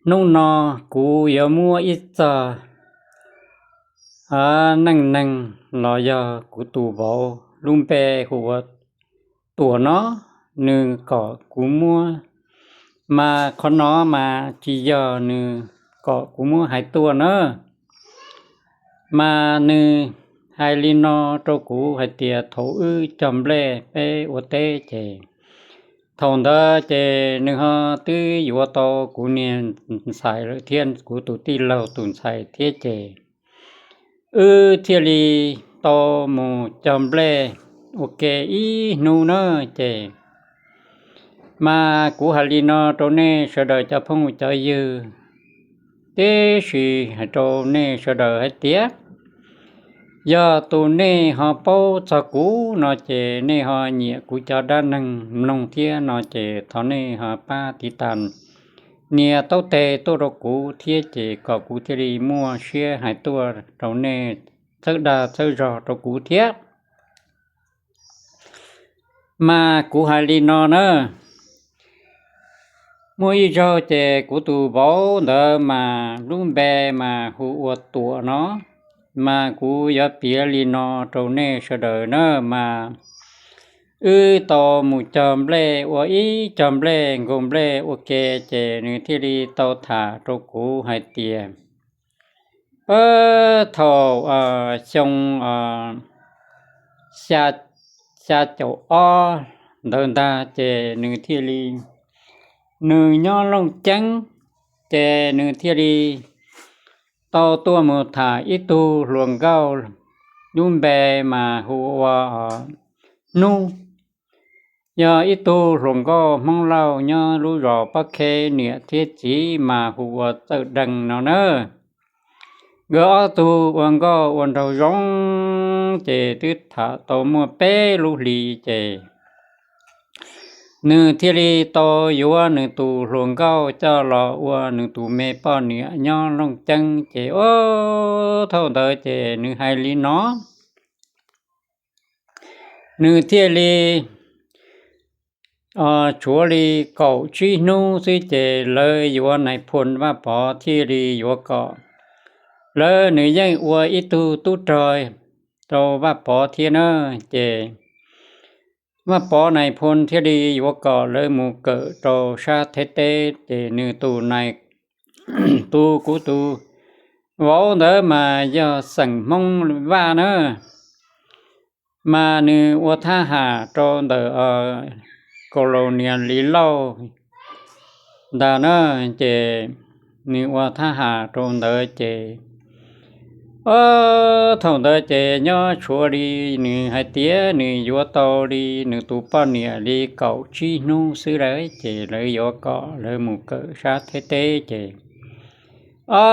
Hnub no kuv yuav muab ib txog neej neeg los yog kuv tus vauv lub npe hu ua Tuam no, nws kom kuv muab, mas qhov no mas tsis yog nws kom kuv muab hais tuaj na, mas nws hais li no rau kuv hais tias thaum wb cog nplej peb ua teb ces thaum ntawd ces nws ho twb yuav tau kuv niag ntxhais lawm thiab kuv tus tij laug tus ntxhais thiab ces wb thiaj li tau mus cog nplej ua ke ib hnub na ces, mas kuv hais li no rau nej sawv daws cov phooj cov ywg, tiam sis hais rau nej sawv daws hais tias yog tus nej ho paub txog kuv no ces nej ho nyiam kuv cov dab neeg mloog thiab no ces thov nej ho pab tiv tas nias taub teg tuaj rau kuv thiab ces kom kuv thiaj li muaj siab hais tuaj rau nej txhawb dag txhawb zog rau kuv thiab. Mas kuv hais li no na, muaj ib zaug ces kuv tus vauv ntawd mas lub npe mas hu ua Tuam no, mas kuv yuav piav li no rau nej sawv daws na, mas wb tau mus cog nplej ua ib cog nplej nkaus nplej ua ke ces nws thiaj li tau tham rau kuv hais tias thaum xyoo xya caum ob ntawd ntag ces nws thiaj li, nws nyob Looj Ceeb, ces nws thiaj li tau tuaj mus tham ib tug hluas nkauj, lub npe mas hu ua Hnub, yog ib tug hluas nkauj Hmoob Lauj nyob lub zos Pob Kheb, niam thiab txiv mas hu ua Txawj Deeg no na. Nkawd ob tug ua nkauj ua nraug zoo ces twb tham tau muaj peb lub hlis ces nws thiaj li tau yuav nws tus hluas nkauj coj los ua nws tus me poj niam nyob Looj Ceeb ces, o, thaum ntawd ces nws hais li no, nws thiaj li tshuav li kaum tsib hnub xwb ces lawv yuav Nais Phoo Vaj Pov thiaj li yuav kom. Lawv, nws yeej ua ib tug tub rog rau Vaj Pov thiab na, ces Vaj Pov Nais Phoo thiaj li yuav kom lawv mus kawm rau sab Thaib teb ces nws tus nais, tus kuv tus vauv ntawd mas yog xeem Hmoob Vaj na, mas nws ua thab ham rau ntawm Kaus Laus Nias Lis Lauj ntag na, ces nws ua thab ham rau ntawd ces, o, thaum ntawd ces nyob tshuav li, nws hais tias nws yuav tau li nws tus poj niam li kaum tsib hnub xwb lawm ces lawv yuav kom lawv mus kawm sab Thaib teb ces, o,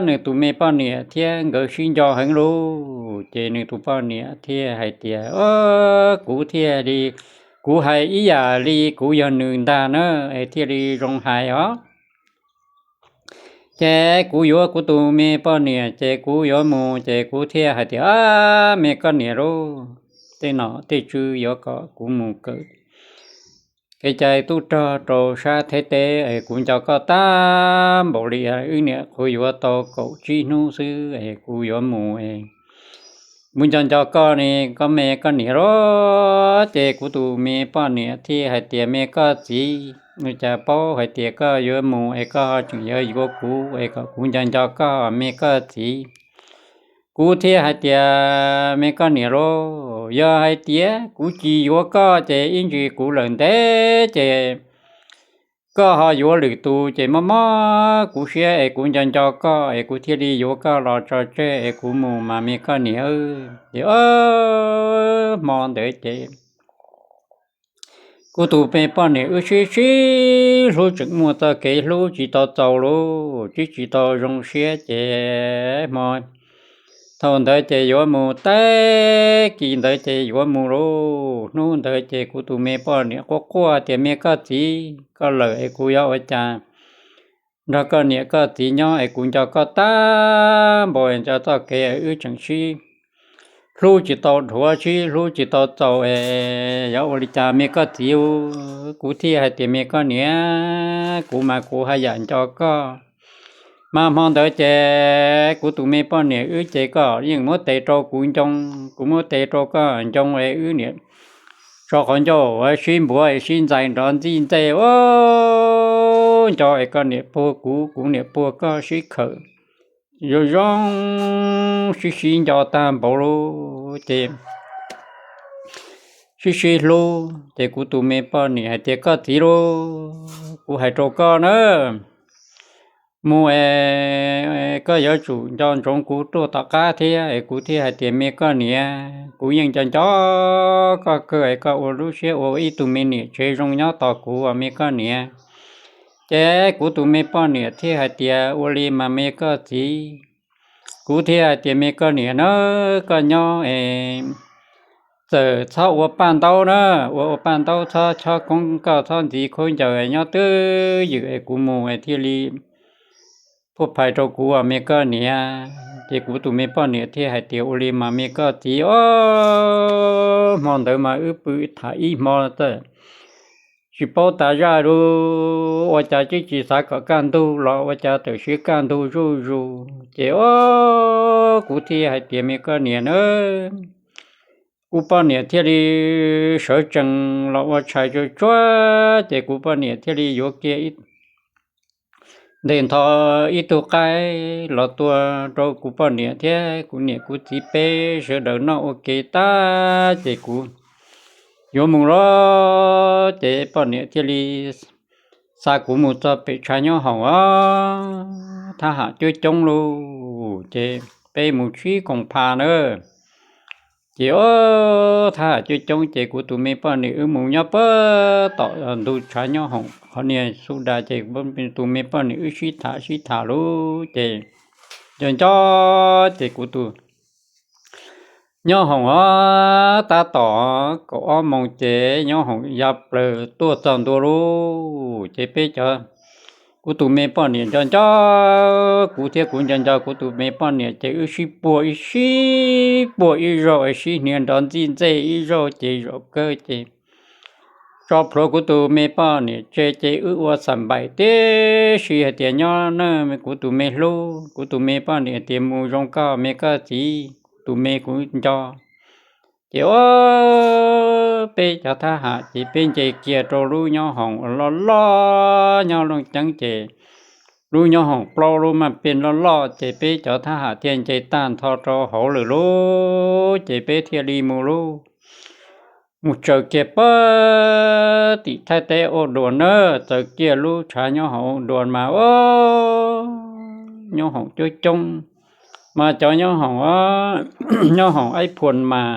nws tus me poj niam thiab nkawd sib nco heev lauj ces nws tus poj niam thiaj hais tias, o, kuv thiaj li, kuv hais ib yam li kuv yog nws ntag na, es thiaj li zoo hais os. Ces kuv yuav kuv tus me poj niam ces kuv yuav mus ces kuv thiaj hais tias, a, me koj niam lauj, tej nom tej tswv yuav kom kuv mus kawm kev cai tub rog rau sab Thaib teb es kuv nco koj tag npaum li wb niam qhuav yuav tau kaum tsib hnub xwb es kuv yuav mus es kuv nco nco koj ne, koj me koj niam lauj. Ces kuv tus me poj niam thiaj hais tias, me koj txiv, ua cas paub hais tias koj yuav mus es koj ho tseem yuav yuav kuv es kom kuv nco nco koj me koj txiv. Kuv thiaj hais tias, me koj niam lauj, yog hais tias kuv tsis yuav koj ces ib ntsis kuv lawm ntev ces koj ho yuav lwm tus ces mob mob kuv siab es kuv nco nco koj es kuv thiaj li yuav koj los tso tseg es kuv mus mas me koj niam. Ces hmo ntawd ces kuv tus me poj niam wb sib sib hlub tseem muaj txoj kev hlub tsis tau txaus lauj, tsis tsis tau zoo siab ces hmo, thaum ntawd ces yuav mus, tag kis ntawd ces yuav mus lauj. Hnub ntawd ces kuv tus me poj niam quaj quaj tias, me koj txiv, koj lawm es kuv yuav ua cas nrog koj niam koj txiv nyob es kuv nco koj tag npaum, nco txoj kev wb tseem sib hlub tsis tau dhuav, sib hlub tsis tau txaus es yuav ua li cas me koj txiv? Kuv thiaj hais tias me koj niam, kuv mas kuv haj yam nco koj, mas hmo ntawd ces kuv tus me poj niam wb ces koj yeej muab tes rau kuv ncoo, kuv muab tes rau koj ncoo es wb niam tso qhov ncauj sib npuav es sib ntxais nrov ntxij ntxej, o, nco es koj niam puag kuv, kuv niam puag koj, sib khawm zoo zoo, sib sib nco tag npaum li ces sib sib hlub. Ces kuv tus me poj niam hais tias koj txiv lauj, kuv hais rau koj na, mus es koj yuav tsum nco ntsoov kuv tuaj tom qab thiab es kuv thiaj hais tias me koj niam, kuv yeej nco nco koj kawg es koj ua lub siab ua ib tug me niam tsev zoo nyob tos kuv os me koj niam. Ces kuv tus me poj niam thiaj hais tias ua li mas me koj txiv. Kuv thiaj hais tias me koj niam na, koj nyob es txawm txhob ua paj ntaub na, ua ua paj ntaub txhob chob koob, koj txhob ntxiv khaub ncaws, nyob twj ywm es kuv mus es thiaj li puag phais rau kuv os me koj niam. Ces kuv tus me poj niam thiaj hais tias ua li mas me koj txiv os. Hmo ntawd mas wb pw tham ib hmo txawm tsis paub tas zaj li, ua cas twb tsis xav kom kaj ntug los ua cas tawm siav kaj ntug zuj zus ces o, kuv thiaj hais tias me koj niam na, kuv poj niam thiaj li sawv tsees los ua tshais tsuag tsuag ces kuv poj niam thiaj li yuav kiag ib ntes ntho ib tug qaib los tua rau kuv poj niam thiab kuv niam kuv txiv peb sawv daws noj ua ke tag ces kuv yuav mus lawm ces poj niam thiaj li xa kuv mus txog pem tshav nyob hoom os, thab ham coob coob lauj, ces peb mus tsib koom pha na. Ces o, thab ham coob coob ces kuv tus me poj niam wb mus nyob puag tom ntug tshav nyob hoom qhov niag xub da ces tus me poj niam wb sib tham sib tham lauj ces nco nco ces kuv tus nyob hoom os, tab tom kaum ob moos ces nyob hoom ya plaws tuaj txog ntua lauj ces peb cov, kuv tus me poj niam nco nco kuv thiab kuv nco nco kuv tus me poj niam ces wb sib puag ib sib puag ib zaug es sib hnia nrov ntxij ntxej ib zaug ces zaum kawg ces tso plhuav kuv tus me poj niam tseg ces wb ua xam npaim tib si hais tias nyob na kuv tus me hlub, kuv tus me poj niam tias mus zoo koj me koj txiv, kuv tus me kuv nco. Ces o, peb cov thab ham ces peb nce kiag rau lub nyob hoom loj loj nyob Looj Ceeb ces lub nyob hoom plaub lub maj pej loj loj ces peb cov thab ham thiaj nce tag nrho rau hauv lawm lauj ces peb thiaj li mus lauj. Mus tsaws kiag puag tim Thaib teb ua dua na, tsaws kiag lub tshav nyob hoom ua dua mas o, nyob hoom coob coob, mas cov nyob hoom, nyob hoom Aib Phuas mas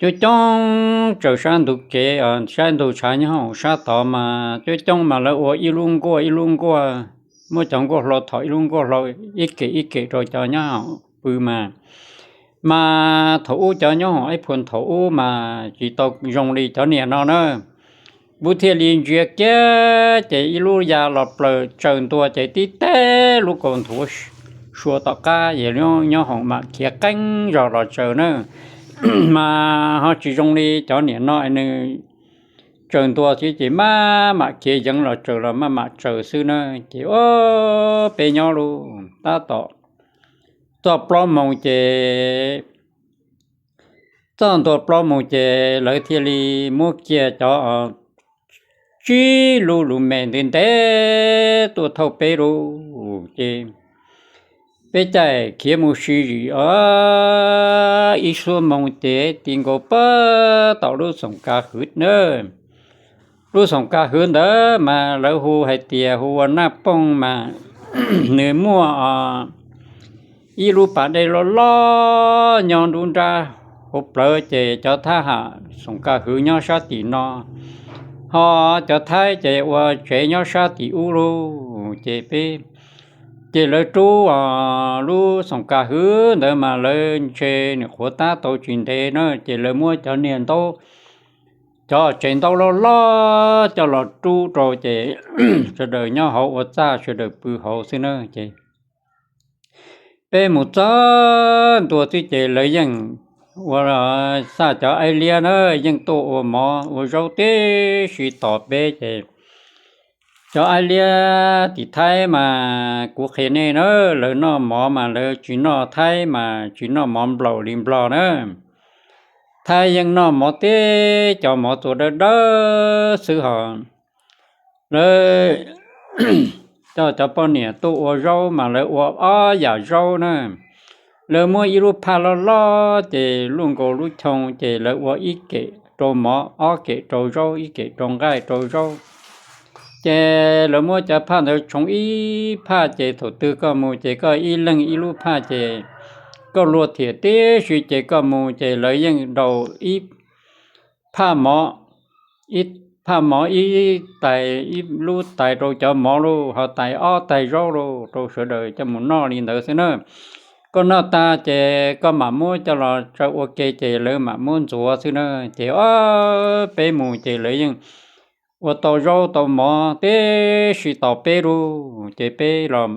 coob coob tsaws sab ntug kev, sab ntug tshav nyob hoom sab tod mas coob coob mas lawv ua ib lub nkuaj ib lub nkuaj, muab cov nkuaj hlau thom ib lub nkuaj hlau ib kem ib kem rau cov nyob hoom pw mas, mas thaum ub cov nyob hoom Aib Phuas thaum ub mas tsis tau zoo li cov niam no na. Kuv thiaj li ntsia kiag ces ib lub ya los plaws tsaws ntua ces tib teg lub kaus nthuav sua tom qab es nyob hoom mam khiav qeeb zog los tsaws na. Mas ho tsis zoo li cov niam no nws tsaws ntua xwb ces maj mam khiav yeev los tsaws los maj mam tsaws xwb na. Ces o, peb nyob lauj tab tom txog plaub moos ces, txog ntua plaub moos ces lawv thiaj li muab kiag cov tsib lub lus me ntev ntev tuaj thauj peb lauj. Ces peb caij khiav mus si zim o, ib xuab moos ces ti nkaus puag tom lub Xoom Kav Hwv na. Lub Xoom Kav Hwv ntawd mas lawv hu hais tias hu ua Naj Pooj mas nws muaj ib lub pas dej loj loj nyob nruab nrab hauv plawv ces cov thab ham Xoom Kav Hwv nyob sab tim no, ho cov Thaib ces ua tsev nyob sab tim ub lauj. Ces peb, ces lawv rub lub Xoom Kav Hwv ntawd mas lawv ntshe nws qhuav tab tau tsis ntev na ces lawv muab cov niag ntaub, cov tsev ntaub loj loj coj los rub rau ces sawv daws nyob hauv ua txaj sawv daws pw hauv xwb na. Ces peb mus txog ntua xwb ces lawv yeej ua, xaj cov aib liab na yeej tuaj ua mov ua zaub tib si tos peb ces cov aib liab tim Thaib mas kuv qhia nej na, lawv noj mov mas lawv tsis noj, Thaib mas tsis noj mov nplaum li Nplog na. Thaib yeej noj mov tib cov mov txua dawb dawb xwb hos lawv coj cov poj niam tuaj ua zaub mas lawv ua ob yam zaub na. Lawv muab ib lub phaj loj loj ces luaj nkaus lub choo ces lawv ua ib kem rau mov, ob kem rau zaub, ib kem rau nqaij rau zaub. Ces lawv muab cov phaj ntawd tshoov ib phaj ces thaum twg koj mus ces koj ib leeg ib lub phaj ces koj luag thiam tib si ces koj mus ces lawv yeej daus ib phaj mov, ib phaj mov ib tais, ib lub tais rau cov mov lauj, ho tais ob tais zaub lauj rau sawv daws coj mus noj li ntawd xwb na. Koj noj tag ces koj mam muab coj los tsaws ua ke ces lawv mam muab ntxuav xwb na. Ces o, peb mus ces lawv yeej ua tau zaub tau mov tib si tos peb lauj, ces peb los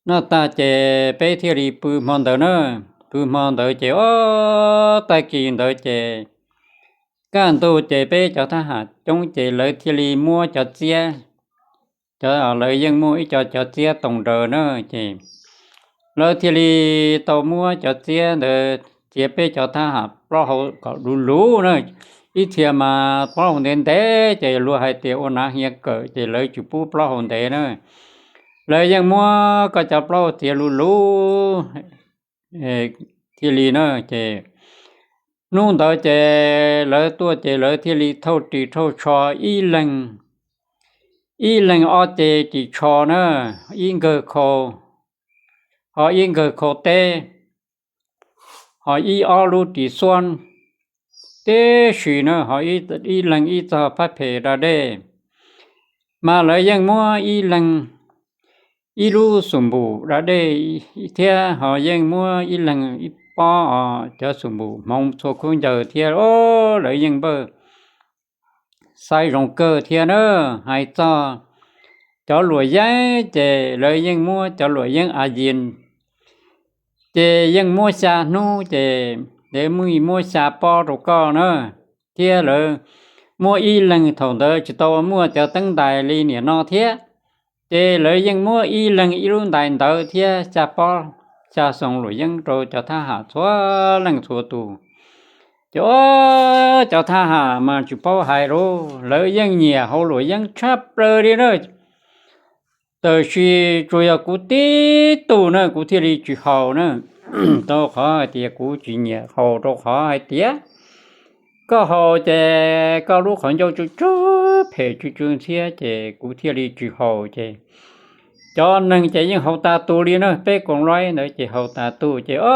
noj tag ces peb thiaj li pw hmo ntawd na. Pw hmo ntawd ces o, tag kis ntawd ces kaj ntug ces peb cov thab ham coob ces lawv thiaj li muab cov txiab, cov, lawv yeej muaj ib co cov txiab toos nraws na, ces lawv thiaj li tau muab cov txiab ntawd txiav peb cov thab ham plaub hau kom luv luv na. Ib txhia mas plaub hau ntev ntev ces luag hais tias ua nav hiav kawm ces lawv tsis pub plaub hau ntev na. Lawv yeej muab koj cov plaub hau txiav luv luv thiaj li na. Ces hnub ntawd ces lawv tuaj ces lawv thiaj li thauj ris thauj tsho ib leeg, ib leeg ob ce ris tsho na, ib nkawg khau, ho ib nkawg khau teb, ho ib ob lub ris xuab tib si na, ho ib leeg ib txog phab phem da dej. Mas lawv yeej muab ib leeg ib lub xum npum da dej thiab ho yeej muab ib leeg ib pob os cov xum npum hmoov txhua khaub ncaws thiab, lawv yeej npaj xaiv zoo kawg thiab na. Hais txog cov luam yeeb ces lawv yeej muab cov luam yeeb a yis ces yeej muab xya hnub ces lawv muab xya pob rau koj na. Thiab lawv muab ib leeg, thaum ntawd tsis tau muaj cov teeb ntais li niam no thiab, ces lawv yeej muab ib leeg ib lub ntais ntawv thiab xya pob xya xoo luam yeeb rau cov thab ham txhua leej txhua tus. Ces o, cov thab ham mas tsis paub hais lauj, lawv yeej nyiam haus luam yeeb tshaj plaws li na. Tab sis tsuas yog kuv tib tug na kuv thiaj li tsis haus na, rau qhov hais tias kuv tsis nyiam haus rau qhov hais tias koj haus ces koj lub qhov ncauj tsw tsw phem tsw tsw ntxhiab ces kuv thiaj li tsis haus ces cov neeg ces yeej haus tas tus li na, peb koom laib ntawd ces haus tas tus ces o,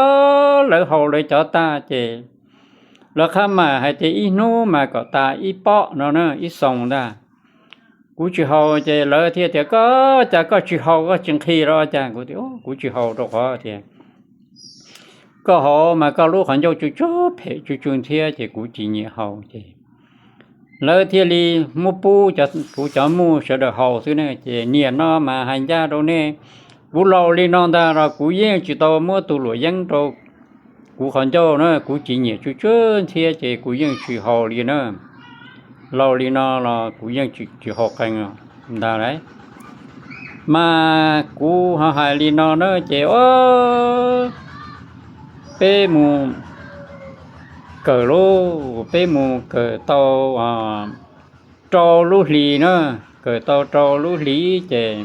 lawv haus lawv cov tag ces lawv qhab mam hais tias ib hnub mas kom tas ib pob no na, ib xoo ntag. Kuv tsis haus ces lawv thiaj tias koj cas koj tsis haus koj tsis nqhis los cas, kuv tias kuv tsis haus rau qhov tias koj haus mas koj lub qhov ncauj tsw tsw phem tsw tsw ntxhiab ces kuv tsis nyiam haus ces lawv thiaj li muab pub kuv cov muj sawv daws haus xwb ne. Ces niam no mas hais ncaj rau nej, kuv laus li no ntag los kuv yeej tsis tau muab tus luam yeeb rau kuv qhov ncauj na, kuv tsis nyiam tsw tsw ntxhiab ces kuv yeej tsis haus li na. Laus li no los kuv yeej tsis haus qee ntag lauj. Mas kuv ho hais li no na ces o, peb mus kawm lauj, peb mus kawm tau rau lub hlis na, kawm tau rau lub hlis ces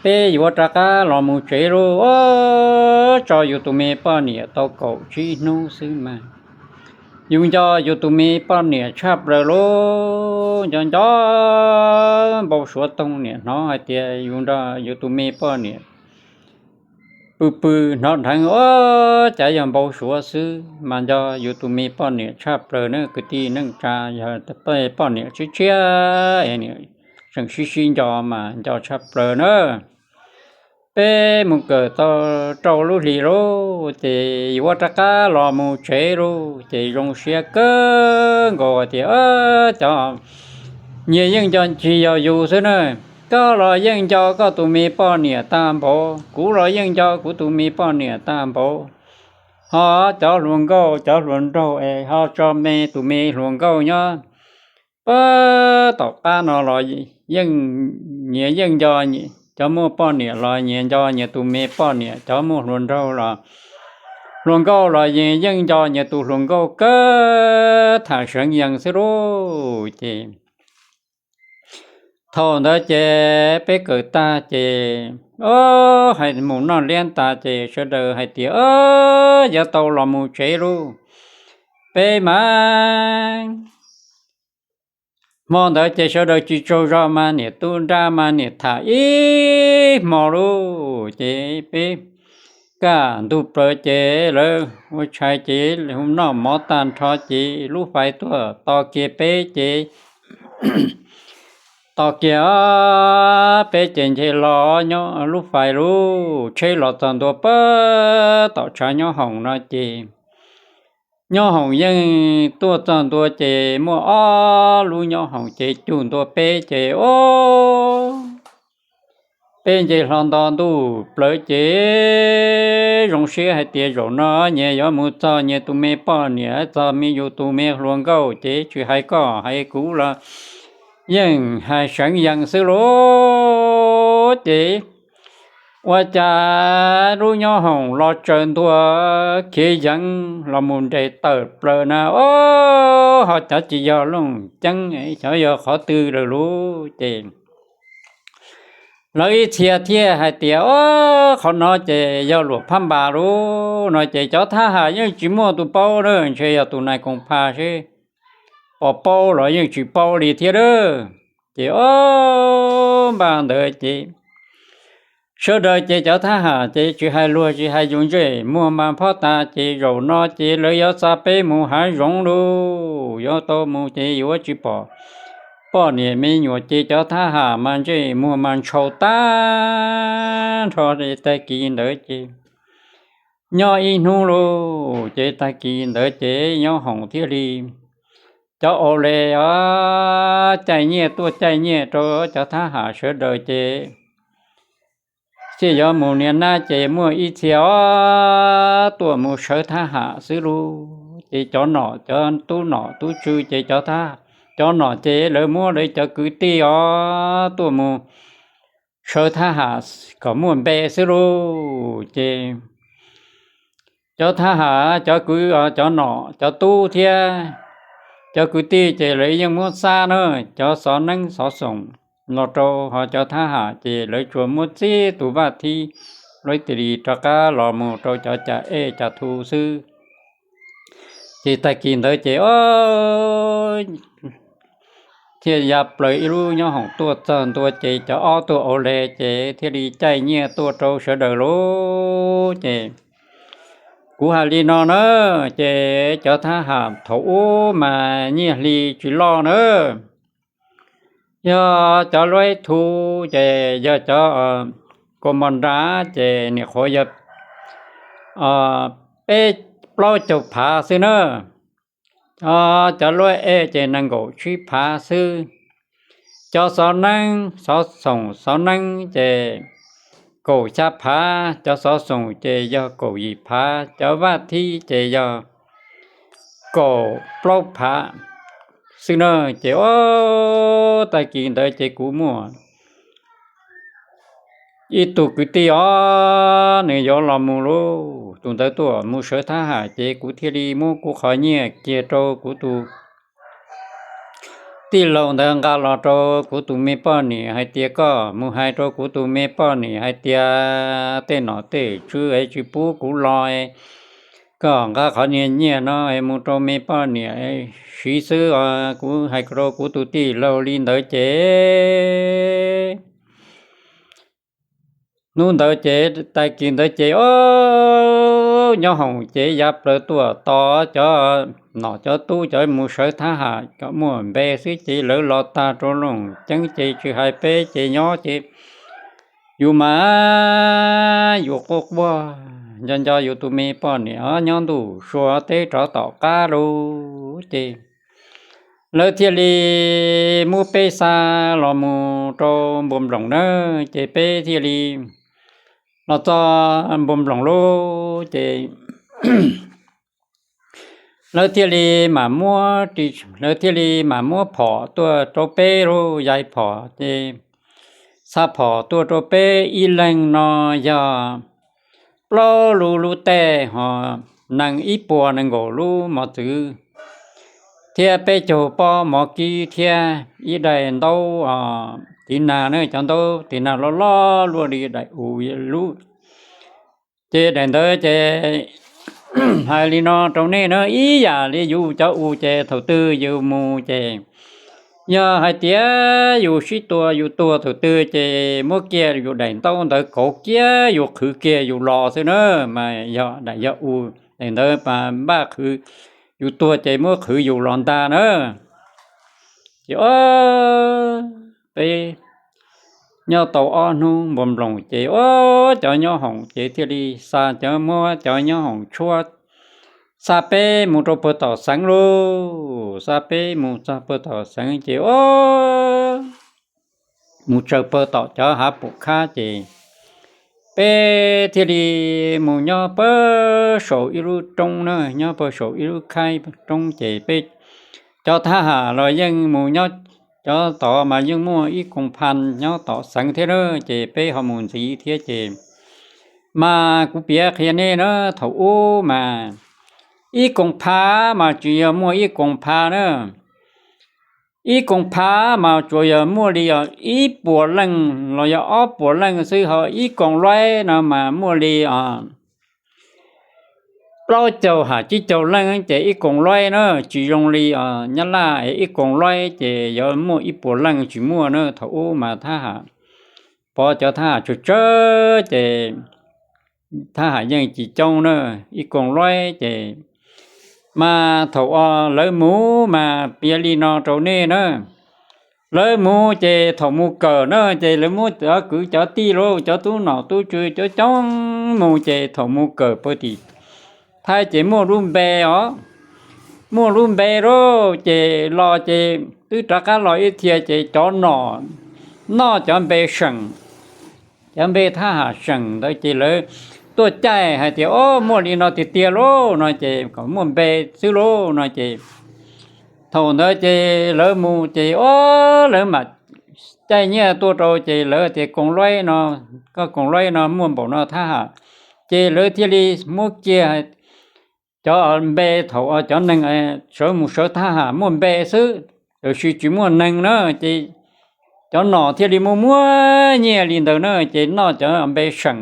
peb yuav rov qab los mus tsev lauj. Tso yus tus me poj niam tau kaum tsib hnub xwb mas yus nco yus tus me poj niam tshaj plaws lauj. Nco nco npau suav toog niam hnov hais tias yus nrog yus tus me poj niam pw pw hnov dheev, o, cas yog npau suav xwb mas nco yus tus me poj niam tshaj plaws na kwv tij neej tsa, yog poj niam tshiab tshiab es tseem sib sib nco mas nco tshaj plaws na. Peb mus kawm tau rau lub hlis lauj ces yuav rov qab los mus tsev lauj ces zoo siab kawg nkaus tias cov nyias yeej nco ntsis yog yus xwb na. Koj los yeej nco koj tus me poj niam tag npaum, kuv los yeej nco kuv tus me poj niam tag npaum. Ho cov hluas nkauj cov hluas nraug es ho tso me tus me hluas nkauj nyob pab tom qab no los yeej, nyias yeej nco, cov muaj poj niam los nyias nco nyias tus me poj niam, cov muaj hluas nraug los, hluas nkauj los yeej nco nyias tus hluas nkauj kawg, tham seev yees xwb lauj. Ces thaum ntawd ces peb kawm tag ces, o, hais mus noj liab tas ces sawv daws hais tias, o, yuav tau los mus tsev lauj. Peb mas hmo ntawd ces sawv daws tsis tsaug zog mas niam tub nrab mas niam tham ib hmo lauj. Ces peb kaj ntug plaws ces lawv ua tshais ces hu noj mov tag nrho ces lub fais tuaj tos kiag peb ces tos kiag peb ces nce los nyob lub fais lauj, tsheb los txog ntua pab tom tshav nyob hoom no ces nyob hoom yeej tuaj txog ntua ces muaj ob lub nyob hoom ces cug ntua peb ces, o, peb nce hlo nto ntuj plawv ces zoo siab hais tias zaum no nyias yuav mus txog nyias tus me poj niam, txog me yus tus me hluas nkauj ces tsis hais koj hais kuv los yeej hais seev yees xwb lauj. Ces ua cas lub nyob hoom los tsaws ntua khiav yeev los mus nres tawm plaws na, o, ho cov tsis yog looj ceeb, xyov yog qhov twg lawm lauj. Ces lawv ib txhia thiaj hais tias, o, qhov no ces yog luam phab npas lauj no ces cov thab ham yeej tsis muaj tus paub na, ntshe yog tus nais koom phas seb pom paub los yeej tsis paub li thiab lauj. Ces, o, npaum ntawd ces sawv daws ces cov thab ham ces tsis hais luag tsis hais yus ntsej muag mas phob tas ces zaum no ces lawv yuav xa peb mus hav zoov lauj, yuav tau mus ces yuav tsis pom poj niam me nyuam ces cov thab ham mas ntsej muag mas ntshau tag nrho. Tag kis ntawd ces nyob ib hnub lauj, ces tag kis ntawd ces nyob hoom thiaj li cov au le os caij nyiaj tuaj caij nyiaj rau cov thab ham sawv daws ces thiaj yuav mus niaj hnub ces muaj ib txhia os tuaj mus sawv thab ham xwb lauj. Ces cov nom cov tub nom tub tswv ces cov, cov nom ces lawv muab lawv cov kwv tij os tuaj mus sawv thab ham kom muaj npe xwb lauj. Ces cov thab ham cov kwv, cov nom cov tub thiab cov kwv tij ces lawv yeej muab xab na, cov xov neeb xov xoom los rau ho cov thab ham ces lawv tsuas muab txib tus vaj thib lawv tis li rov qab los mus rau cov cas ej cas thu xwb. Ces tag kis ntawd ces thiaj ya plaws ib lub nyob hoom tuaj txog ntua ces cov ob tuaj au le ces thiaj li caij nyiaj tuaj rau sawv daws lauj. Ces kuv hais li no na, ces cov thab ham thaum ub mas nyiaj hli tsis loj na, yog cov luj thu ces yog cov kaus mos nras ces niam qhuav yog peb plaub caug phav xwb na. Cov luj ej ces nees nkaum tsib phav xwb. Cov xov neeb xov xoom xov neeb ces kaum xya phav, cov xov xoom ces yog kaum yim phav, cov vaj thib ces yog kaum plaub phav xwb na. Ces o, tag kis ntawd ces kuv muaj ib tug kwv tij os, nws yuav los mus lauj, tus ntawd tuaj mus sawv thab ham ces kuv thiaj li muab kuv qhov nyiaj kiag rau kuv tus tij laug ntawd nqa los rau kuv tus me poj niam hais tias koj mus hais rau kuv tus me poj niam hais tias tej nom tej tswv es tsis pub kuv los, koj nqa qhov niag nyiaj no es mus rau me poj niam siv xwb os. Kuv hais rau kuv tus tij laug li ntawd ces hnub ntawd ces tag kis ntawd ces o, nyob hoom ces ya plaws tuaj tos cov nom cov tub cov mus sawv thab ham kom muaj npe xwb ces lawv los tag rau looj ceeb ces tsis hais peb ces nyob ces yus mas yus quaj quaj nco nco yus tus me poj niam nyob ntuj sua teb rov tom qab lauj. Ces lawv thiaj li muab peb xa los mus rau Npua Nploom na, ces peb thiaj li los txog Npua Nploom lub ces lawv thiaj li mam muab, lawv thiaj li mam muab phom tuaj rau peb lub yai phom ces xa phom tuaj rau peb ib leeg no yog plaub lub lub tej ho nees ib puas nees nkaum lub mos txwv thiab peb caug pob mov kib thiab ib daim ntaub tiv nag na, cov ntaub tiv nag loj loj luaj li daim us lub. Ces daim ntawd ces hais li no rau nej na, ib yam li yus cov us ces thaum twg yus mus ces yog hais tias yus sib tua yus tuag thaum twg ces muab kiag yus daim ntaub ntawd kauv kiag yus qhwv kiag yus los xwb na, mas yog daim yog us daim ntawd mas npaj qhwv, yus tuag ces muab qhwv yus los ntag na. Ces o, peb nyob tau ob hnub Npua Nploom ces o, cov nyob hoom ces thiaj li xa cov, muab cov nyob hoom tshuab xa peb mus rau pag tom xeev lauj. Xa peb mus txog pag tom xeev ces o, mus tsaws pag tom cov hav pum khab ces peb thiaj li mus nyob pag saum ib lub roob na, nyob pag saum ib lub khaib roob ces peb cov thab ham los yeej mus nyob, cov tod mas yeej muaj ib koom pha nyob tom xeev thiab na, ces peb ho mus ntxiv thiab ces mas kuv piav qhia nej na, thaum ub mas ib koom pha mas tsuas yog muaj ib koom pha na, ib koom pha mas tsuas yog muaj li os ib puas leej los yog ob puas leej xwb, ho ib koom luaib no mas muaj li os plaub caug ham tsib caug leej ces ib koom luaib na, tsis zoo li os Nyab Laj es ib koom luaib ces yuav muaj ib puas leej tsis muaj na. Thaum ub mas thab ham, pov cov thab ham tsawg tsawg ces thab ham yeej tsis coob na, ib koom luaib ces mas thaum uas lawv mus mas piav li no rau nej na, lawv mus ces thaum mus kawm na ces lawv muab cov kwv cov tij lauj, cov tub nom tub tswv coob coob mus ces thaum mus kawm pag tim Thaib ces muaj lub npe os, muaj lub npe lauj ces los ces twb rov qab los ib txhia ces cov nom noj cov npe seem, cov npe thab ham seem ntawd ces lawv tuaj caij hais tias o, muaj li no tiag tiag lauj no ces kom muaj npe xwb lauj no ces thaum ntawd ces lawv mus ces o, lawv mam caij nyiaj tuaj rau ces lawv tias koom luaib no, koj koom luaib no muaj npaum no thab ham, ces lawv thiaj li muab kiag cov npe thaum cov neeg sawv mus sawv thab ham muaj npe xwb, tiam sis tsis muaj neeg na, ces cov nom thiaj li muaj muaj nyiaj li ntawd na, ces noj cov npe seem,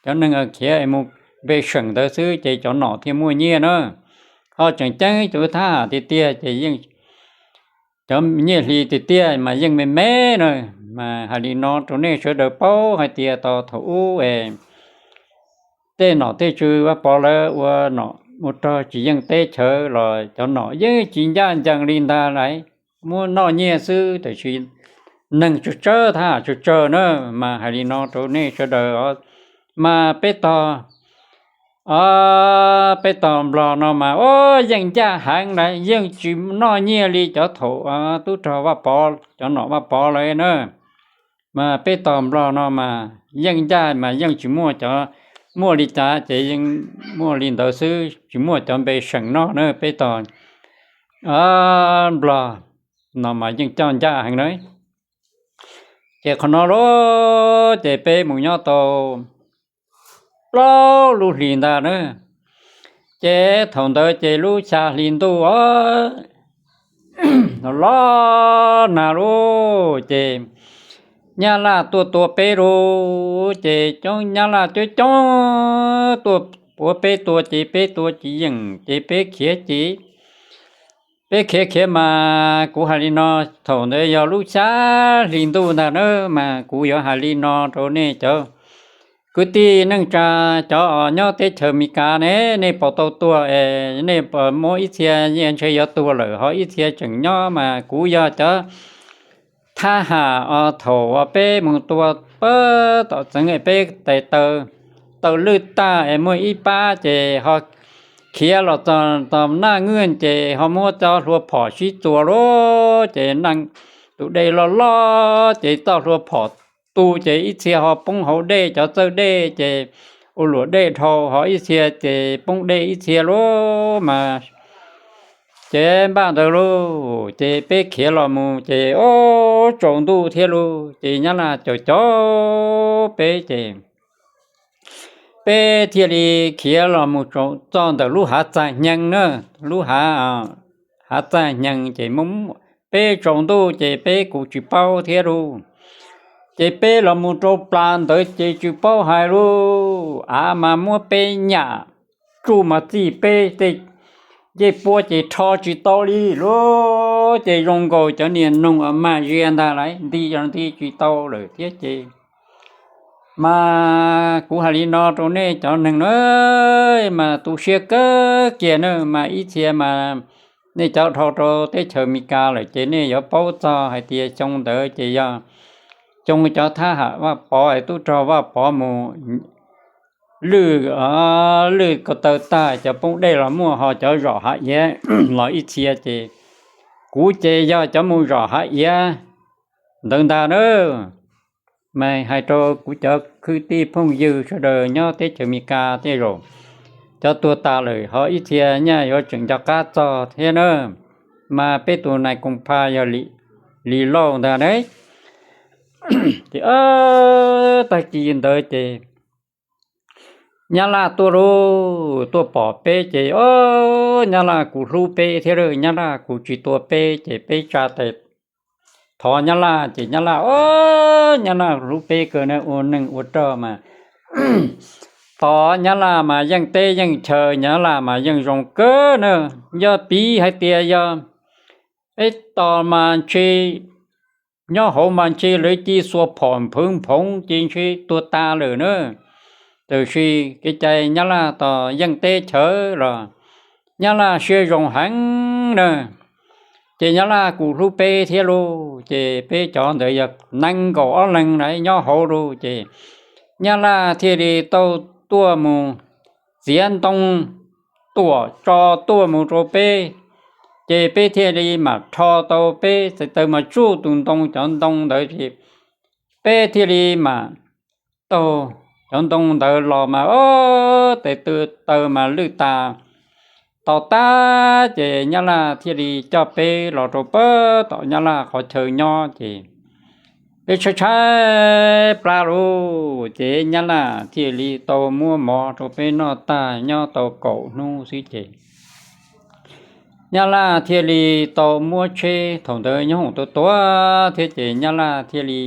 cov neeg khiav mus npe seem ntawd xwb ces cov nom thiaj muaj nyiaj na. Ho tseem ceeb cov thab ham tiag tiag ces yeej cov nyiaj hli tiag tiag mas yeej me me na. Mas hais li no rau nej sawv daws paub hais tias tau thaum ub es tej nom tej tswv Vaj Pov lawv ua nom ua rog tsis yeej teb chaws los cov nom yeej tsis ncaj ncees li ntag lauj, muab noj nyiaj xwb tiam sis neeg tsawg tsawg thab ham tsawg tsawg na. Mas hais li no rau nej sawv daws, mas peb tog, peb tog Nplog no mas yeej ncaj heev lauj, yeej tsis noj nyiaj li cov thaum tub rog Vaj Pov, cov nom Vaj Pov lawm na. Mas peb tog Nplog no mas yeej ncaj mas yeej tsis muaj cov, muaj li cas ces yeej muaj li ntawd xwb, tsis muaj cov npe seem noj na peb tog Nplog no mas yeej coj ncaj heev na. Ces qhov no lauj ces peb mus nyob tau plaub lub hlis ntag na. Ces thaum ntawd ces lub xya hli ntuj os, los nag lauj ces Nyab Laj tuaj tua peb lauj, ces coob Nyab Laj coob coob tuaj puav peb tua ces peb tua tsis yeem ces peb khiav ces peb khiav khiav mas kuv hais li no, thaum ntawd yog lub xya hli ntuj ntag na, mas kuv yuav hais li no rau nej cov kwv tij neej tsa, cov nyob teb chaws Amelikas ne, nej puas tau tuag es nej puas muaj ib txhia ntshe yuav tuag lawm ho ib txhia tseem nyob mas kuv yog cov thab ham os, thaum uas peb mus tua pab tom txeev peb tes taw, taw lwj tag es muaj ib pab ces ho khiav los txog tom Naj Nwj ces ho muab cov hlua phom sib txuas lawm ces tus dej loj loj ces txoj hlua phom tu ces ib txhia ho poob hauv dej, cov txawj dej ces ua luam dej dhau, ho ib txhia ces poob dej ib txhia lawm mas. Ces npaj ntawd lauj ces peb khiav los mus ces ub tsaus ntuj thiab lauj ces Nyab Laj caum caum peb ces peb thiaj li khiav los mus txog ntawm lub hav txaj hnees na, lub hav, hav txaj hnees ces peb tsaus ntuj ces peb kuj tsis paub thiab lauj. Ces peb los mus rau plas ntawd ces tsis paub hais lauj, av mas muab peb nyam, tsuj mas txij peb tej ncej puab ces rho tsis tau li lauj. Ces zoo nkaus cov niag noog maj zias ntag lauj, nti los nti tsis tau lawm thiab ces mas kuv hais li no rau nej cov neeg na, mas tu siab kawg kiag na, mas ib txhia mas nej cov dhau rau teb chaws Amelikas lawm ces nej yuav paub txog hais tias xyoo ntawd ces yog xyoo cov thab ham Vaj Pov es tub rog Vaj Pov mus lwj, lwj ko taw tag cov poob dej los muaj, ho cov zom hav iav los ib txhia ces kuv ces yog cov mus zom hav iav ntawd ntag na. Mas hais rau kuv cov kwv tij phooj ywg sawv daws nyob teb chaws Amelikas tej zaum cov tuag tas lawm ho ib txhia nyaj yuav tseem nco qab txog thiab na. Mas peb tus nais koom pha yog Lis Lauj ntag na. Ces tag kis ntawd ces Nyab Laj tuaj lauj, tuaj pom peb ces o, Nyab Laj kuj hlub peb thiab, Nyab Laj kuj tsis tua peb ces peb tsa tes thov Nyab Laj ces Nyab Laj o, Nyab Laj hlub peb kawg na, ua neeg ua rog mas tos Nyab Laj mas yeej teb yeej chaw, Nyab Laj mas yeej zoo kawg na. Yog piv hais tias yog peb tos mas ntshe nyob hauv mas ntshe lawv ci xuas phom nphwv nphoov ces ntshe tuag tas lawm na. Tiam sis kev cai Nyab Laj tos yeej teb chaw los Nyab Laj siab zoo heev na. Ces Nyab Laj kuj hlub peb thiab lauj, ces peb cov ntawd yog nees nkaum ob leeg na nyob hauv lauj, ces Nyab Laj thiaj li tau tuaj mus txiav ntoo tuam tso tuaj mus rau peb, ces peb thiaj li mam rho tau peb txhais taw mas tsuj tus ntoo, cov ntoo ntawd ces peb thiaj li mam taug cov ntoo ntawd los mas o, tes taw mas lwj tas tau tag ces Nyab Laj thiaj li coj peb los rau pab tom Nyab Laj qhov chaw nyob ces peb tshaib tshaib plab lauj, ces Nyab Laj thiaj li tau muab mov rau peb noj tag nyob tau kaum hnub xwb ces Nyab Laj thiaj li tau muab tsheb, thaum ntawd nyob hoom tuaj tuaj thiab ces Nyab Laj thiaj li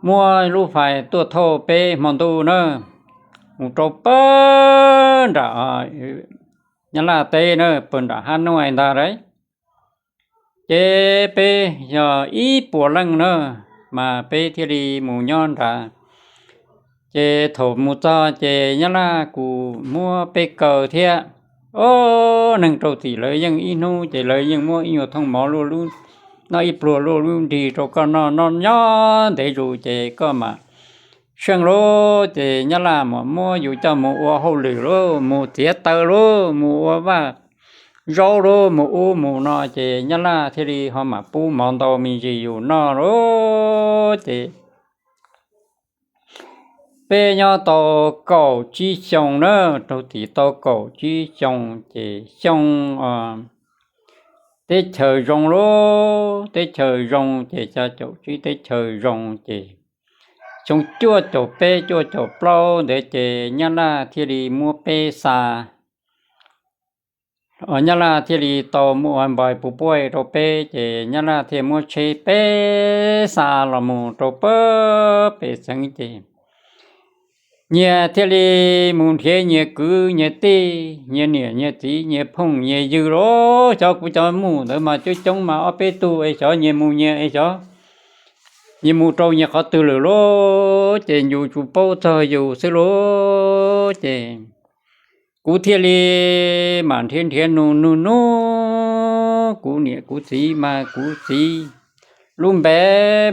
muab lub fais tuaj thauj peb hmo ntuj na, mus rau pab nram Nyab Laj teb na, pab nram Hab Nuaj ntag lauj. Ces peb yog ib puas leej na, mas peb thiaj li mus nyob nrad. Ces thaum mus txog ces Nyab Laj kuj muab peb kaw thiab. O, neeg rau tim lawv yeej ib hnub ces lawv yeej muab ib nyuag thooj mov luaj lub, noj ib pluag luaj lub nrig rau koj noj, noj nyob ntev zus ces koj mam seej lauj. Ces Nyab Laj mam muab yus coj mus ua hauj lwm lauj, mus txiav taw lauj, mus ua vaj zaub lauj, mus ub mus no ces Nyab Laj thiaj li ho mam pub mov ntau me ntsis yus noj lauj. Ces peb nyob tau kaum tsib xyoo na, rau tim tau kaum tsib xyoo ces xyoo teb chaws zoo lauj, teb chaws zoo ces xyoo caum tsib teb chaws zoo ces xyoo cuaj caum peb cuaj caum plaub ntawd ces Nyab Laj thiaj li muab peb xa Nyab Laj thiaj li tau muab npais puv puaj rau peb ces Nyab Laj thiaj muab tsheb peb xa los mus rau pab pem xeev ces nyias thiaj li mus nrhiav nyias kwv nyias tij, nyias niam nyias txiv, nyias phooj nyias ywg lauj. Xyov kuv cov mus ntawd mas coob coob mas ob peb tug es xyov nyias mus nyias es xyov nyias mus rau nyias qhov twg lawm lauj, ces yus tsuas paub txog yus xwb lauj. Ces kuv thiaj li mam nrhiav nrhiav nug nug nug kuv niam kuv txiv mas kuv txiv lub npe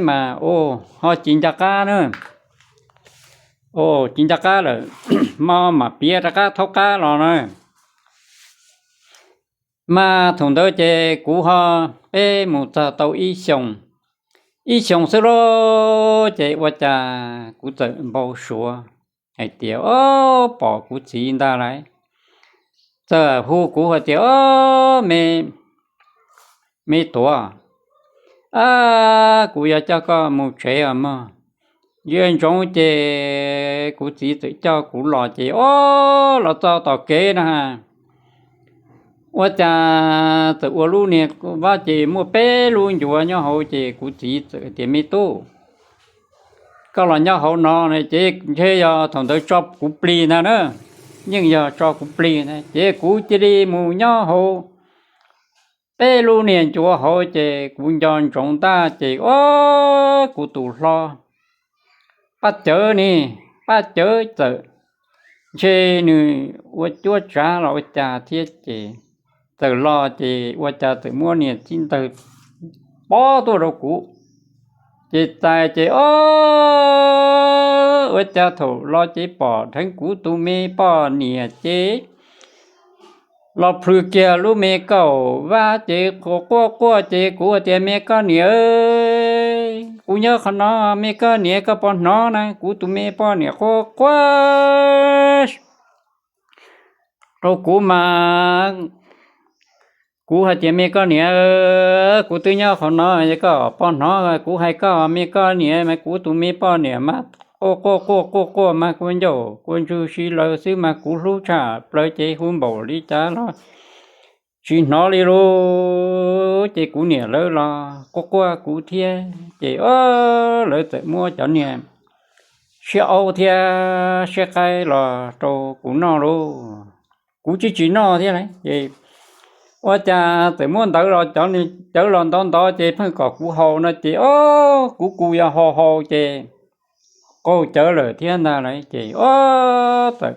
mas, o, ho tsis nco qab na, o, tsis nco qab lawm, mas mam piav rov qab thaub qab los na. Mas thaum ntawd ces kuv ho, peb mus txog tau ib xyoos, ib xyoos xwb lauj, ces ua cas kuv txawm npau suav hais tias, o, pom kuv txiv ntag lauj, txawm hu kuv hais tias, o, me, me tuav, a, kuv yuav coj koj mus tsev os mog. Ntsia ntsoov ces kuv txiv txawm coj kuv los ces, o, los txog tom kev na, ua cas txawm ua lub niag vab ces muaj peb lub ncuav nyob hauv ces kuv txiv txawm tias, me tub, koj los nyob hauv no na, ces ntshe yog thaum ntawd tso kuv plig ntag na, yeej yog tso kuv plig ntag ces kuv cia li mus nyob hauv peb lub niag ncuav hauv ces kuv nco ntsoov ntag ces, o, kuv tus hlob Paj Cawv ne, Paj Cawv txawm, ntshe nws ua cuab tsav los ua cas thiab ces txawm los ces ua cas txawm muab niag txib ntawg pob tuaj rau kuv. Ces txais ces, o, ua cas thaum los ces pom dheev kuv tus me poj niam ces los plhws kiag lub me kaum vab ces quaj quaj ces kuv hais tias, me koj niam, kuv nyob qhov no, me koj niam koj puas hnov na, kuv tus me poj niam quaj quaj rau kuv mas kuv hais tias, me koj niam, kuv twb nyob qhov no, yog koj puas hnov kuv hais koj, me koj niam mas kuv tus me poj niam mas quaj quaj quaj quaj quaj mas kua ncauj kua ntswg si lawm xwb mas kuv hlub tshaj plaws ces hu npaum li cas los tsis hnov li lauj. Ces kuv niam lawv los quaj quaj kuv thiab ces, o, lawv txawm muab cov niag siab aub thiab siab qaib los rau kuv noj lauj. Kuv tsis tsis noj thiab lauj ces ua cas txawm muab ntawv los cov, cawv los ntov ntov ces pheej kom kuv haus no ces, o, kuv kuj yog haus haus ces qaug cawv lawm thiab ntag lauj ces, o, txawm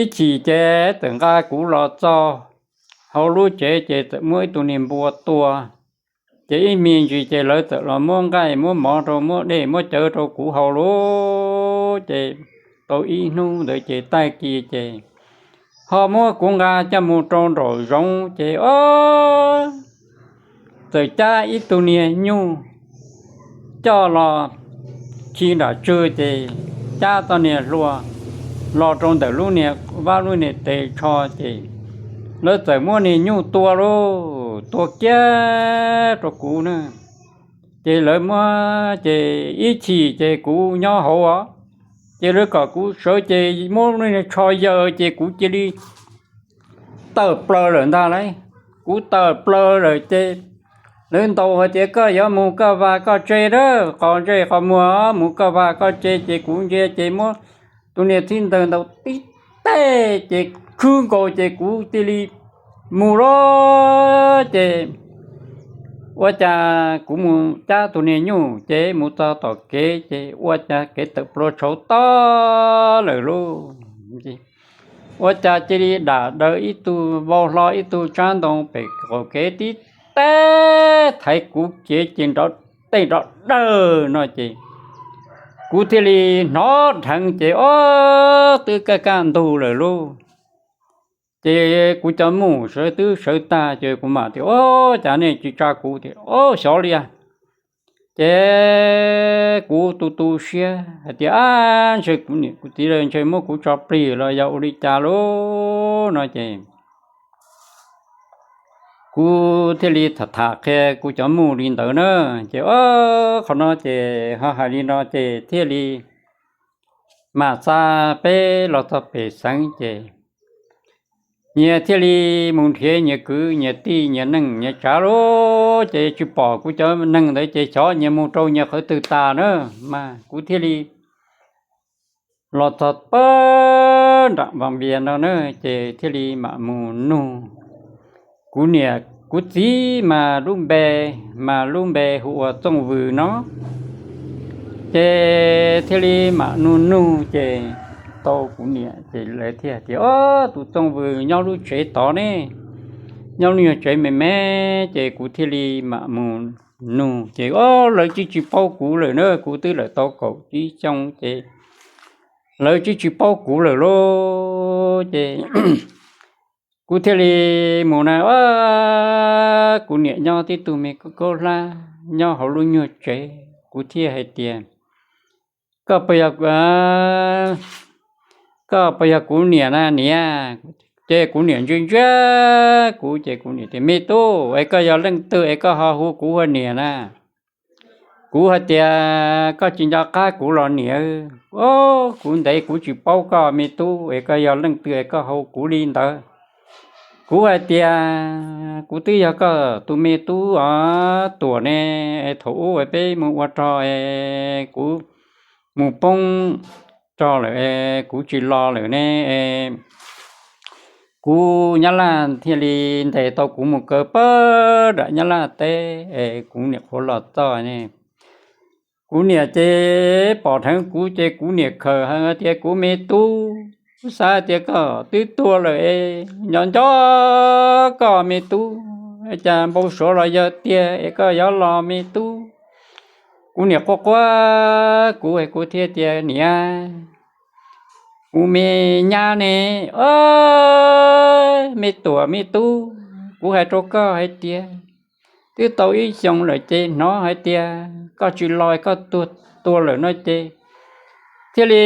ib chim ces txawm nqa kuv los txog hauv lub tsev ces txawm muab ib tug niag npua tua. Ces ib me ntsis ces lawv txawm los muab nqaij muab mov rau, muab dej muab cawv rau kuv haus lauj. Ces tau ib hnub ntawd ces tag kis ces ho muab kuv nqa coj mus rau nraum zoov ces, o, txawm cab ib tug niag nyuj coj los khi nram tswg ces cab tau niag hlua los rau ntawm lub niag vab lub niag tes tsho ces lawv txawm muab niag nyuj tua lauj, tua kiag rau kuv na. Ces lawv muab ces ib chim ces kuv nyob hauv os, ces lawv kom kuv sawv ces muab lub niag tsho yaws ces kuv cia li tawm plaws lawm ntag lauj. Kuv tawm plaws lawm ces lawv ntaus hais tias koj yuav mus koj vaj koj tsev a, qos ntsej qos muag mus koj vaj koj tsev ces kuv ntsia ces muab tus niag txib ntawg ntaus tib teg ces khwb nkaus ces kuv cia li mus lauj. Ces ua cas kuv mus cab tus niag nyuj ces mus txog tom kev ces ua cas kev tawm plua tshauv tag lawm lauj. Ua cas cia li dam daws ib tug vau hlo ib tug tsab ntoo pem qaum kev tib teg thaiv kuv kev ces nrov dej nrov dawg no ces kuv thiaj li hnov dheev ces ob twb kaj kaj ntug lawm lauj. Ces kuv cov muj sawv twb sawv tag ces kuv mam tias, o, cas nej tsis tsa kuv tias, o, xyov li a. Ces kuv tu tu siab hais tias, ab, ntshe kuv niam kuv txiv lawv ntshe muab kuv tso plig los yog ua li cas lauj no ces kuv thiaj li tham tham qhia kuv cov muj li ntawd na. Ces, o, qhov no ces ho hais li no ces thiaj li mam xa peb los txog pem xeev ces nyias thiaj li mus nrhiav nyias kwv nyias tij nyias neej nyias tsav lauj. Ces tsis pom kuv cov neeg ntawd ces xyov nyias mus rau nyias qhov twg tas na. Mas kuv thiaj li los txog pab nram Vaj Vias no na, ces thiaj li mam mus nug kuv niam kuv txiv mas lub npe, mas lub npe hu ua Txooj Vws no. Ces thiaj li mam nug nug ces tau kuv niam ces lawv thiaj tias, o, tus Txooj Vws nyob lub tsev tod ne, nyob lub nyuag tsev me me. Ces kuv thiaj li mam mus nug ces, o, lawv tsis tsis paub kuv lawm na, kuv twb lawm tau kaum tsib xyoo ces lawv tsis tsis paub kuv lawm lauj. Ces Kuv thiaj li mus na, kuv niam nyob tib tug me kaub hlab nyob hauv lub nyuag tsev, kuv thiaj hais tias, koj puas yog, koj puas yog kuv niam na niam? Ces kuv niam ntsia ntsia kuv ces kuv niam tias, me tub, es koj yog leej twg es koj ho hu kuv ua niam na? Kuv hais tias, koj tsis nco qab kuv los niam? Kuv ntev kuv tsis paub koj me tub, es koj yog leej twg es koj hu kuv li ntawd? Kuv hais tias, kuv twb yog koj tus me tub os Tuam ne, thaum ub peb mus ua rog es kuv mus poob rog lawm es kuv tsis los lawm ne, kuv nyab laj thiaj li ntes tau kuv mus kaw pawg nram nyab laj teb es kuv niam qhuav los txog ne. Kuv niam ces pom dheev kuv ces kuv niam khawm heev tias, kuv me tub, xav tias koj twb tuag lawm es nco nco koj me tub, cas npau suav los yog tiag es koj yuav los me tub. Kuv niam quaj quaj kuv, kuv thiaj tias, niam, kuv me nyab ne, me Tuam me tub, kuv hais rau koj hais tias twb tau ib xyoos lawm ces hnov hais tias koj tsis los, koj tuag tuag lawm no ces thiaj li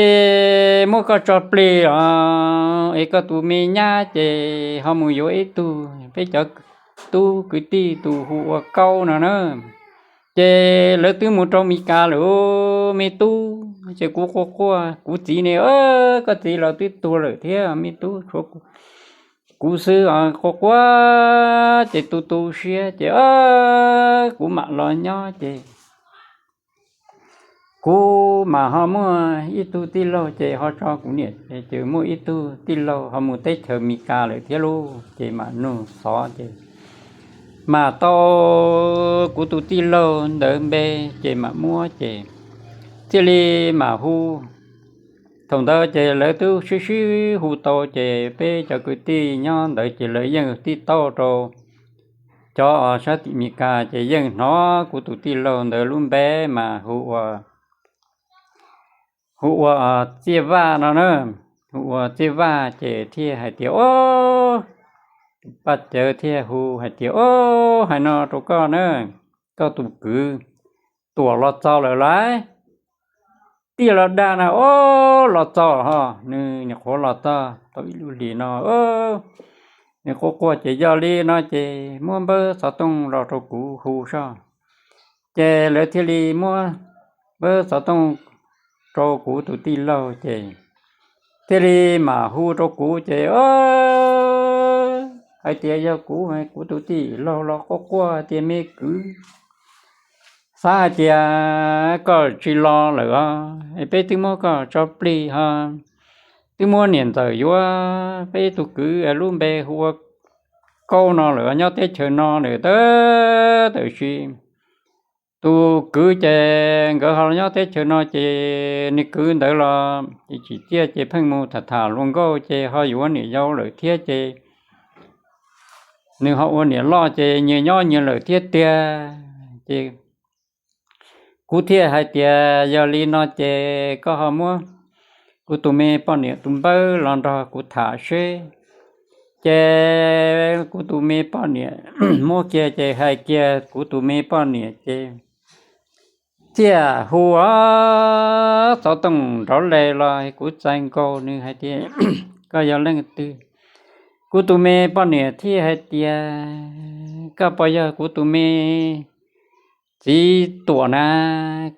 muab koj tso plig os, es koj tus me nyab ces ho mus yuav ib tug peb cov tub kwv tij tus hu ua Kaub no na. Ces lawv twb mus rau Mes Kas lawm me tub. Ces kuv quaj quaj, kuv txiv ne, koj txiv los twb tuag lawm thiab me tub, tshuav kuv xwb. Quaj quaj ces tu tu siab ces kuv mam los nyob ces kuv mas ho muaj ib tug tij laug ces ho tso kuv niam, ces muaj ib tug tij laug ho mus teb chaws Mes Kas lawm thiab lauj. Ces mam nug xov ces mam tau kuv tus tij laug ntawd npe, ces mam muab ces thiaj li mam hu. Thaum ntawd ces lawv twb sib sib hu tau ces peb cov kwv tij nyob ntawd ces lawv yeej tij tauj rau cov sab tim Mes Kas ces yeej hnov kuv tus tij laug ntawd lub npe mas hu ua, hu ua Txiaj Vaj no na, hu ua Txiaj Vaj ces thiaj hais tias, o, Paj Cawv thiaj hu hais tias, o, hais no rau koj na, koj tus kwv Tuam los txog lawm lauj. Tij los dag na, o, los txog ho, nws nyuam qhuav los txog tau ib lub hlis no. Nws quaj quaj ces yog li no ces muab npawb xov tooj los rau kuv hu soj. Ces lawv thiaj li muab npawb xov tooj rau kuv tus tij laug ces thiaj li mam hu rau kuv ces hais tias yog kuv, kuv tus tij laug los quaj quaj tias me kwv, xav hais tias koj tsis los lawm os, peb twb muab koj tso plig ho twb muab niam ntxawm yuav peb tus kwv lub npe hu ua Kaub no lawm, nyob teb chaws no lawm tab, tab sis tus kwv ces nkawd ho los nyob teb chaws no ces nws kwv ntawd los ces tsim txiaj ces pheej mus tham tham hluas nkauj ces ho yuav niam yau lawm thiab ces nws ho ua niam loj ces nyias nyob nyias lawm thiab tiag. Ces kuv thiaj hais tias yog li no ces koj ho muab kuv tus me poj niam tus npawb los nrog kuv tham seb. Ces kuv tus me poj niam muab kiag ces hais kiag kuv tus me poj niam ces thiaj hu xov tooj nrov le los kuv txais nkaus nws hais tias, koj yog leej twg? Kuv tus me poj niam thiaj hais tias, koj puas yog kuv tus me txiv Tuam na?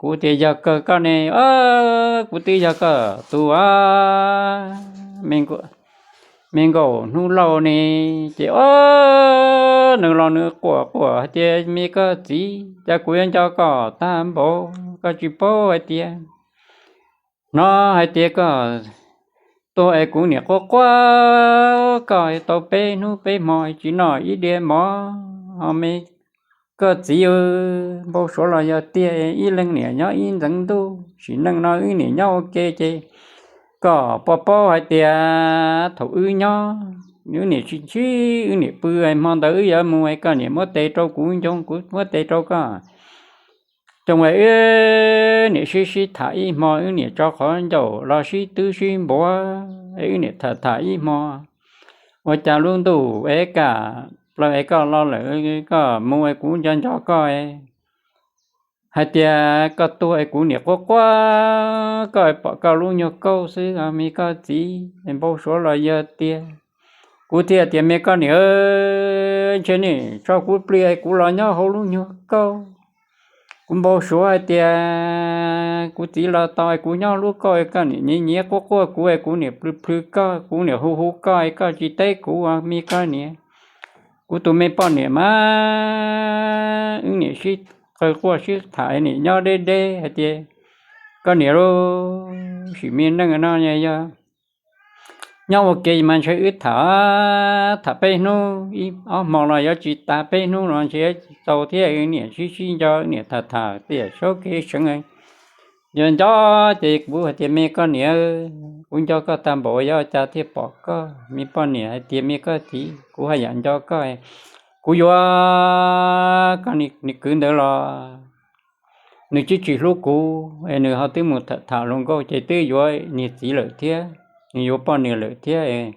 Kuv tias yog kawg koj ne, kuv twb yog koj tus me nkaum hnub lauj ne. Ces o, nws los nws quaj quaj hais tias me koj txiv, cas kuv yuav nco koj tag npaum, koj tsis paub hais tias hnov hais tias koj tuag es kuv niam quaj quaj koj tau peb hnub peb hmo tsis noj ib diav mov. Koj txiv, npau suav los yog tiag, ib leeg niam nyob ib ntxeev ntuj, sim neej no wb niam nyob ua ke ces koj puas paub hais tias thaum wb nyob, wb niam tsis ntsib, wb niam pw, hmo ntawd wb yuav mus es koj niam muab tes rau kuv ncoo, kuv muab tes rau koj, xyoo es wb niam sib sib tham ib hmo, wb niam tso qhov ncauj los sib twb sib npuav, wb niam tham tham ib hmo, ua cas lub ntuj es kam plaws es koj los lawm, koj mus es kuv nco nco koj, hais tias koj tuag es kuv niam quaj quaj koj, pom koj lub nyuag kauj xwb os me koj txiv. Npau suav los yog tiag, kuv thiaj tias me koj niam, ntshe nej tso kuv plig es kuv los nyob hauv lub nyuag kauj. Kuv npau suav hais tias kuv txiv los tau es kuv nyob lub kauj, koj niam nyiav nyiav quaj quaj kuv es kuv niam plhws plhws koj, kuv niam hu hu koj es koj tsis teb kuv me koj niam. Kuv tus me poj niam mas wb niam sib qawg quaj sib tham, niam nyob deb deb hais tias koj niam lauj, sim me neej no yog nyob ua ke mas ntshe wb tham, tham peb hnub ib ob hmo los yuav tsis tas, peb hnub los ntshe yuav tsis tau thiab. Niam sib sib nco, niam tham tham tias saub kev seev, yog nco ces kuv hais tias me koj niam, kuv nco koj tag npaum, yog cas thiaj pom koj? Me poj niam hais tias me koj txiv, kuv haj yam nco koj, kuv yuav koj niag kwv ntawd los nws twb tsis hlub kuv es nws ho twb mus tham tham hluas nkauj ces twb yuav niag txiv lawm thiab, nws yuav poj niam lawm thiab.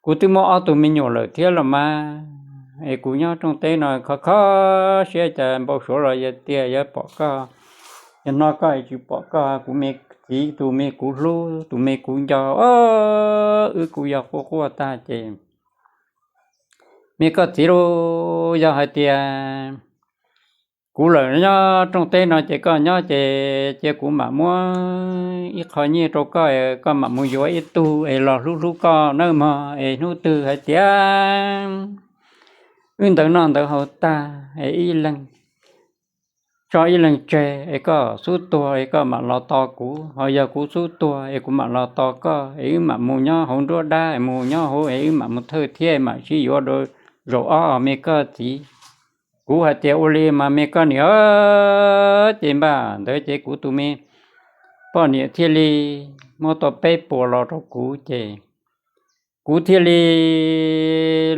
Kuv twb muaj ob tug me nyuam lawm thiab los mas, es kuv nyob rooj teb no khov kho siab cas npau suav los yog tiag yuav pom koj, yog hnov koj es tsis pom koj, kuv me txiv tus me kuv hlub tus me kuv nco, wb kuj yog quaj quaj tag ces me koj txiv lauj, yog hais tias kuv lawm nyob rooj teb no ces koj nyob ces cia kuv mam muab ib qho nyiaj rau koj, koj mam mus yuav ib tug es los hlub hlub koj nawb mog. Es hnub twg hais tias wb ntawv noj ntawv haus tag es ib leeg tso ib leeg tseg es koj xub tuag es koj mam los tos kuv, ho yog kuv xub tuag es kuv mam los tos koj, es wb mam mus nyob hauv nruab dab, mus nyob hauv es wb mam mus thawj thiab mam sib yuav dua zaum ob os me koj txiv. Kuv hais tias ua li mas me koj niam, ces npaj ntawd ces kuv tus me poj niam thiaj li muab tau peb puas los rau kuv ces kuv thiaj li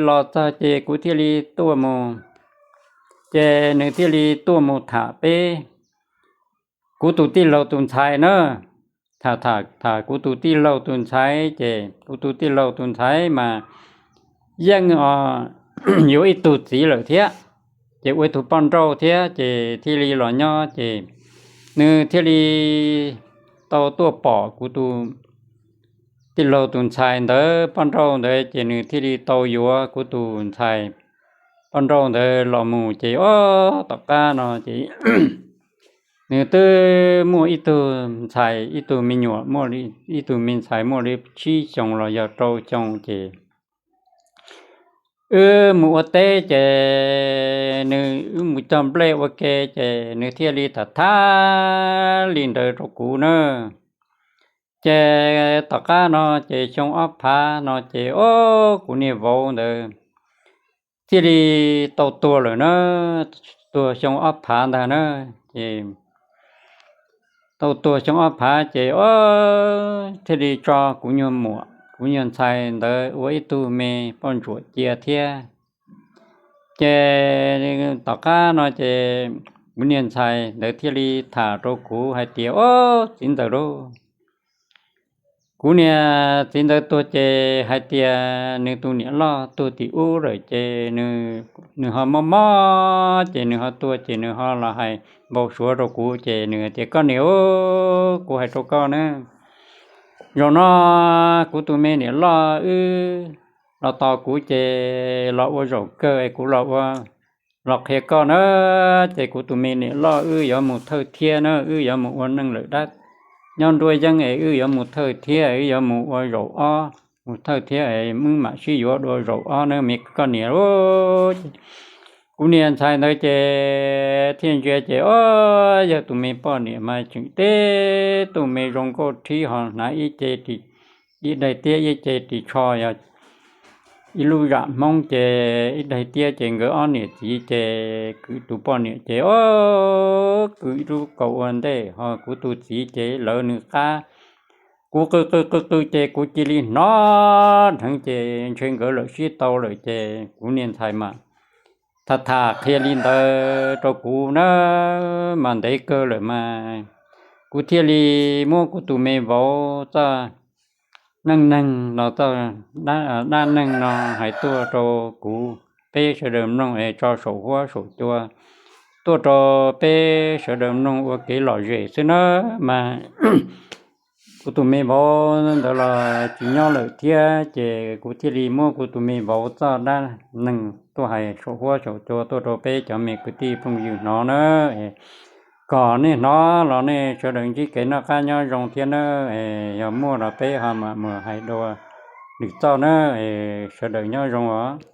los txog ces kuv thiaj li tuaj mus, ces nws thiaj li tuaj mus tham peb, kuv tus tij laug tus ntxhais na. Tham tham tham kuv tus tij laug tus ntxhais ces kuv tus tij laug tus ntxhais mas yeej yuav ib tug txiv lawm thiab, ces ua ib tug poj nrauj thiab ces thiaj li los nyob ces nws thiaj li tau tuaj pom kuv tus tij laug tus ntxhais ntawd poj nrauj ntawd ces nws thiaj li tau yuav kuv tus ntxhais poj nrauj ntawd los mus ces ob tom qab no ces nws twb muaj ib tug ntxhais ib tug me nyuam, muaj ib tug me ntxhais muaj li tsib xyoos los yog rau xyoo ces wb mus ua teb ces nws, wb mus cog nplej ua ke ces nws thiaj li tham tham li ntawd rau kuv na. Ces tom qab no ces xyoo ob phav no ces o, kuv niag vauv ntawd thiaj li tau tuag lawm na. Tuag xyoo ob phav ntag na. Ces tau tuag xyoo ob phav ces o, thiaj li tso kuv nyuag muam kuv nyuag ntxhais ntawd ua ib tug me poj ntsuam cia thiab. Ces tom qab no ces kuv niag ntxhais ntawd thiaj li tham rau kuv hais tias o, txiv ntxawm lauj, kuv niag txiv ntawd tuag ces hais tias nws tus niam loj tuag tim ub lawm ces nws ho mob mob ces nws ho tuag ces nws ho los hais npau suav rau kuv ces nws tias koj niam, kuv hais rau koj na, zaum no kuv tus me niam loj wb los tos kuv ces los ua zaum kawg es kuv los ua, los qhia koj na. Ces kuv tus me niam loj wb yuav mus thawj thiab na, wb yuav mus ua neej lawm dab, nyob nruab yeeb es wb yuav mus thawj thiab, wb yuav mus ua zaum ob, mus thawj thiab es wb mam sib yuav dua zaum ob na me koj niam. Kuv niag ntxhais ntawd ces thiaj ntsia ces o, yog tus me poj niam mas tseem teb tus me zoo nkauj rhib ho hnav ib ce, ib daim tiab ib ce ris tsho, yog ib lub zam Hmoob ces ib daim tiab ces nkawd ob niam txiv ces kwv tus poj niam ces o, kwv ib lub kaus ua ntej ho kuv tus txiv ces lawv nws qab. Kuv qw qw qw qw ces kuv cia li hnov dheev ces ntshe nkawd lawm sib tau lawm ces kuv niag ntxhais mas tham tham qhia li ntawd rau kuv na, mas ntev kawg lawm mas kuv thiaj li muab kuv tus me vauv txoj neej neeg los txoj dab neeg no hais tuaj rau kuv peb sawv daws mloog es tso saum huab saum cua tuaj rau peb sawv daws mloog ua kev lom zem xwb na. Mas kuv tus me vauv ntawd los tsis nyob lawm thiab ces kuv thiaj li muab kuv tus me vauv txoj dab neeg tuaj hais saum huab saum cua tuaj rau peb cov me kwv tij phooj ywg hnov na. Kom nej hnov los nej sawv daws ntsib kev noj qab nyob zoo thiab na. Yog muaj los peb ho mam mus hais dua lwm txoj na. Sawv daws nyob zoo os.